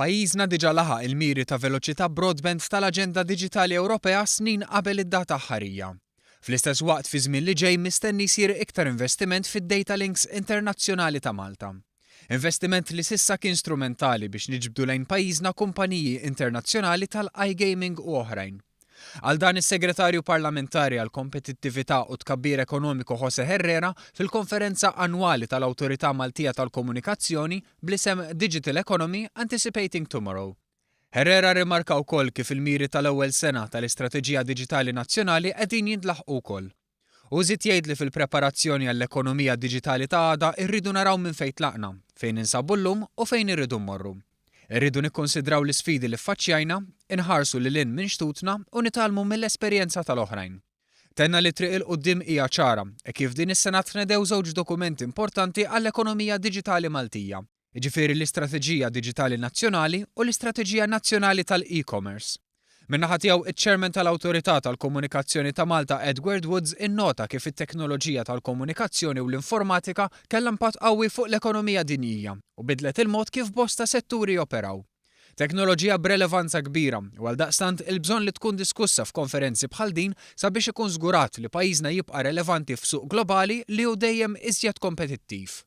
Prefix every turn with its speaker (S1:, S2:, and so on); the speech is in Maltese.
S1: Pajjiżna diġà laħaq il-miri ta' veloċità broadband tal-Aġenda Diġitali Ewropea snin qabel id-data aħħarija. Fl-istess waqt fiż-żmien li ġej mistenni jsir iktar investiment fid-data links internazzjonali ta' Malta. Investiment li s'issa kien strumentali biex niġbdu lejn pajjiżna kumpaniji internazzjonali tal-iGaming u oħrajn. Qal dan is-Segretarju Parlamentari għall-Kompetittività u Tkabbir Ekonomiku José Herrera fil-konferenza annwali tal-Awtorità Maltija tal-Komunikazzjoni bl-isem Digital Economy, Anticipating Tomorrow. Herrera rrimarka wkoll kif il-miri tal-ewwel sena tal-Istrateġija Diġitali Nazzjonali qegħdin jintlaħqu wkoll. Hu żied jgħid li fil-preparazzjoni għall-ekonomija diġitali ta' għada rridu naraw minn fejn tlaqna, fejn ninsabu llum u fejn irridu mmorru. Irridu nikkunsidraw l-isfidi li ffaċċjajna, inħarsu lil hinn minn xtutna u nitgħallmu mill-esperjenza tal-oħrajn. Tenna li t-triq 'il quddiem hija ċara, hekk kif din is-sena tnedew żewġ dokumenti importanti għall-ekonomija diġitali Maltija, jiġifieri l-Istrateġija Diġitali Nazzjonali u l-Istrateġija Nazzjonali tal-e-Commerce. Min-naħa tiegħu, iċ-Chairman tal-Awtorità tal-Komunikazzjoni ta' Malta Edward Woods innota kif it-teknoloġija tal-komunikazzjoni u l-informatika kellha impatt qawwi fuq l-ekonomija dinjija u bidlet il-mod kif bosta setturi joperaw. Teknoloġija b'relevanza kbira u għaldaqstant il-bżonn li tkun diskussa f'konferenzi bħal din sabiex ikun żgurat li pajjiżna jibqa' relevanti f'suq globali li hu dejjem iżjed kompetittiv.